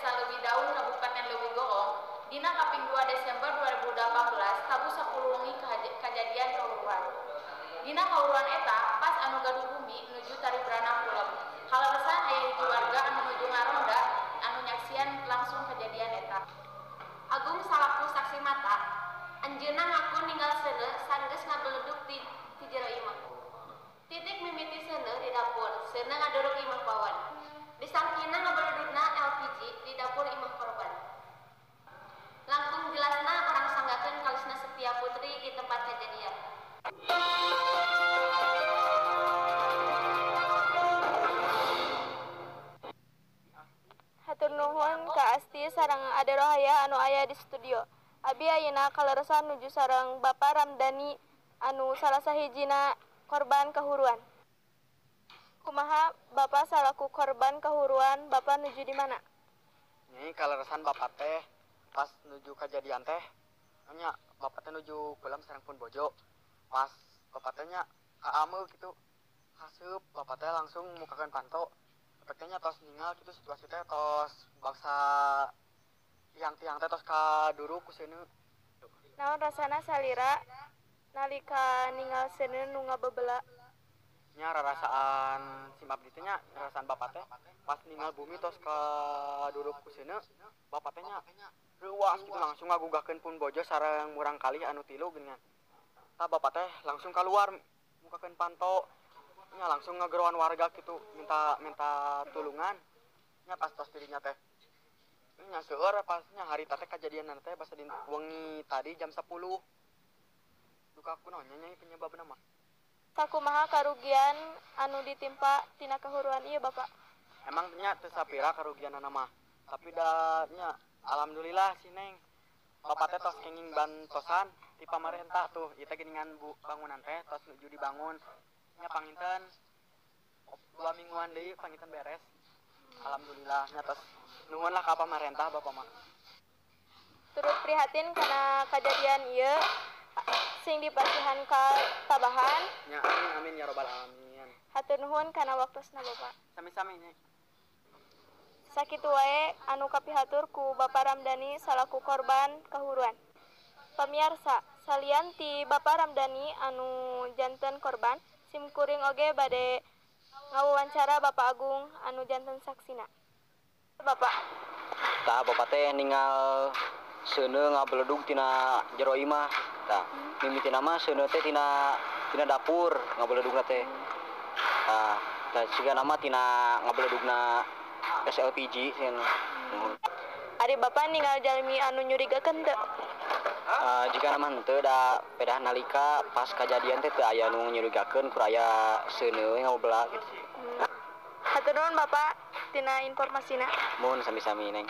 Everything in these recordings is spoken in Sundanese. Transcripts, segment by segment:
Desa Leuwidaun, Kabupaten Leuwigoong, dina kaping 2 Desember 2018 tabuh 10 wengi kajadian kahuruan. Dina kahuruan eta pas anu gaduh bumi nuju taribrana kulem. Kaleresan aya hiji warga anu nuju ngaronda anu nyaksian langsung kejadian eta. Agung salaku saksi mata, anjeunna ngaku ninggal seuneu sanggeus ngabeledug ti jero imah. Titik mimiti seuneu di dapur, seuneu ngaduruk imah pawon. Disangkina ngabeledugna LPG di dapur imah korban. Langkung jelasna orang sanggakeun kalisna Setia Putri di tempat kejadian. Hatur nuhun ka Asti sareng Ade Rohaya anu aya di studio. Abi ayeuna kaleresan nuju sareng Bapak Ramdhani anu salah sahijina korban kahuruan. Kumaha Bapak salaku korban kahuruan, Bapak nuju di mana? Ini kaleresan Bapak teh pas nuju kejadian teh nya Bapak teh nuju pulang sareng pun bojo. Pas Bapak teh nya kaameu gitu. Haseup Bapak teh langsung mukakeun panto. Bapak teh nya tos ningal gitu situasi teh tos bangsa tiang-tiang teh tos kaduruk ku seuneu. Naon rasana salira nalika ningal seuneu nu ngabebela? Nya rarasaan sim abdi teh nya rarasaan Bapak teh pas ningal bumi tos kaduruk ku seuneu, Bapak teh nya reuas gitu langsung ngagugahkeun pun bojo sareng murang kali anu tilu geuningan. Tah Bapak teh langsung keluar mukakeun panto nya langsung ngageroan warga gitu minta tulungan nya pas tos dirinya teh nya seueur pasnya hari teh kejadian teh basa di wengi tadi jam 10. Duka kunaon nya penyebabna mah. Sakumaha karugian anu ditimpa tina kahuruan ieu Bapak? Emang nya teu sapira karugianana mah. Tapi da nya alhamdulillah si Neng. Bapak teh tos kenging bantosan ti pamarentah tuh ieu teh geuningan bangunan teh tos nuju dibangun. Nya panginten 2 mingguan deui panginten beres. Alhamdulillah nya tos nuhun lah ka pamarentah Bapak mah. Turut prihatin kana kajadian ieu sing dipasihan ka tabahan. Nya amin amin ya robbal alamin. Hatur nuhun kana waktosna Bapak. Sami-sami nya. Sakitu wae anu kapihatur ku Bapak Ramdhani salaku korban kahuruan. Pamiarsa, salian ti Bapak Ramdhani anu janten korban, sim kuring oge bade ngawawancara Bapak Agung anu janten saksina. Bapak. Tah Bapak teh ningal seuneu ngabeledug tina jero imah. Tah mimitina mah seuneu teh tina dapur ngabeledugna teh. Tah siga nama tina ngabeledugna SLPG sieun. Ari Bapak ningal jalmi anu nyurigakeun teu? Jika nama henteu da pedah nalika pas kajadian teh teu aya nu nyurigakeun kur aya seuneu ngabebela gitu sih. Hatur nuhun Bapak tina informasina. Mun sami-sami Neng.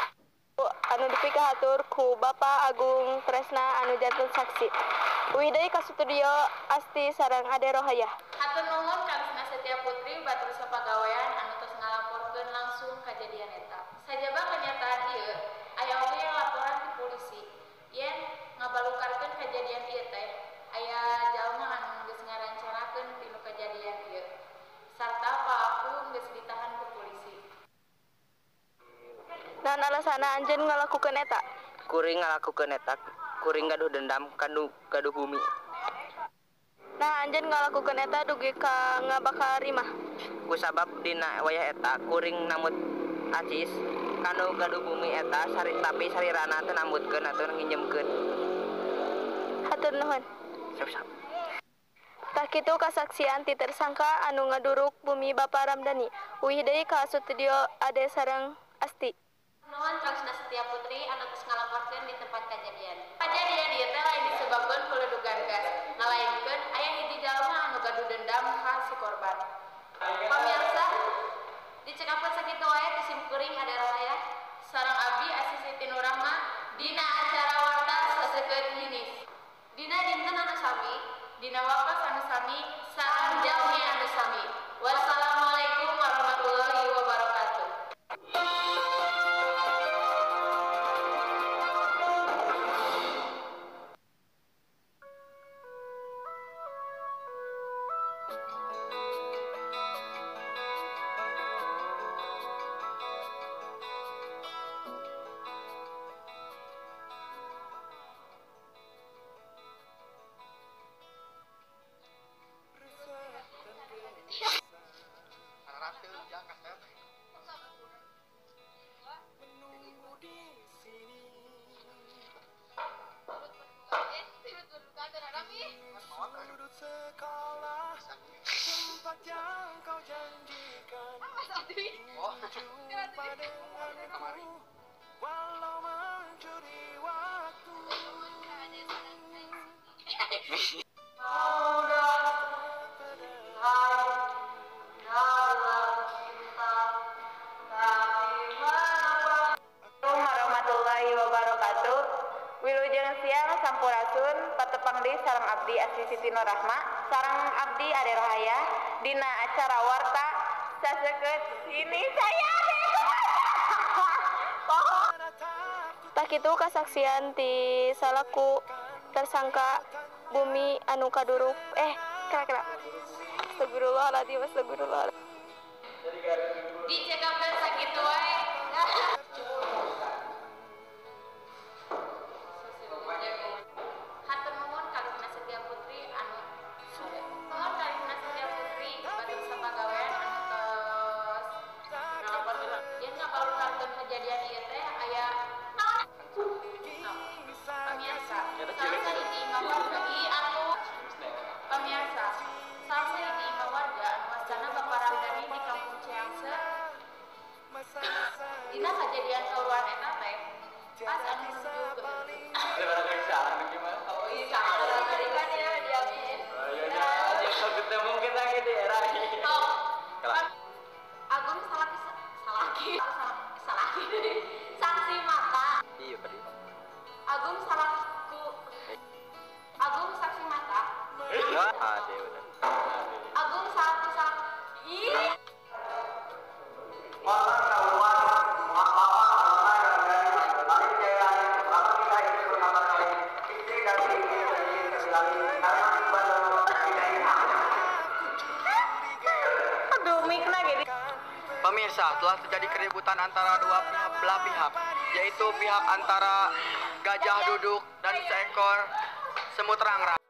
Anu dipikahatur ku Bapak Agung Tresna anu janten saksi. Uih deui ka studio Asti sareng Ade Rohaya. Hatur nuhun kalisna Setia Putri batur sapagawean anu tos ngalaporkeun langsung kajadian eta. Sajaba kenyataan ieu aya oge laporan ti polisi yen ngabalukarkeun kajadian ieu teh aya jalma anu geus ngarancanakeun tinu kajadian ieu sarta palaku geus ditahan ku polisi. Naon alasana anjeun ngalakukeun eta? Kuring ngalakukeun eta, kuring gaduh dendam kanu gaduh bumi. Nah, anjeun ngalakukeun eta dugi ka ngabakar imah. Kusabab dina wayah eta kuring namut acis kanu gaduh bumi eta sari tapi sarirana teu nambutkeun atau nginjemkeun. Hatur nuhun. Sap-sap. Tah kitu kasaksian ti tersangka anu ngaduruk bumi Bapak Ramdhani. Uih deui ka studio Ade sareng Asti. Nuhun kalisna Setia Putri anu tos ngalaporkeun di tempat kejadian. Kajadian ieu teh lain disebabkeun peledugan gas, ngalainkeun aya hiji jalma anu gaduh dendam ka si korban. Pamirsa, dicekapkeun sakitu wae ti sim kuring Ade Rohaya. Sareng abdi Asi Siti Nurrahma dina acara warta sasekeut hinis. Dina dinten anu sami, dina waktos anu sami, sareng jalmi anu sami. Wassalamualaikum warahmatullahi wabarakatuh. Warahmatullahi wabarakatuh. Wilujeng siang sampurasun patepang deui sareng abdi Asri Siti Nur Rahma sareng abdi Ade Rohaya dina acara warta saseukeut ini saya. Tah kitu kasaksian ti salaku tersangka bumi anu kaduruk kira-kira. Astagfirullahaladzim, astagfirullahaladzim. Dicekapkeun sakitu wae. Hatur nuhun ka Lisna Setia Putri anu nuhun ka Lisna Setia Putri batur sapagawean anu tos ngalaporkeun yen ngabalukarkeun kejadian ieu teh aya naon. Pamirsa, salah sahiji imah warga anu pamirsa, salah sahiji imah warga anu wastana Bapak Ramdhani di Kampung Ciangse. Dina kajadian karuan eta teh pas anu menuju ke Agung salaki salaki salaki saksi mata. Iya tadi. Agung salaku Agung saksi mata. Ade udah. Agung salaku salaki. Pemirsa, telah terjadi keributan antara dua pihak belah pihak, yaitu pihak antara gajah duduk dan seekor semut rangrang.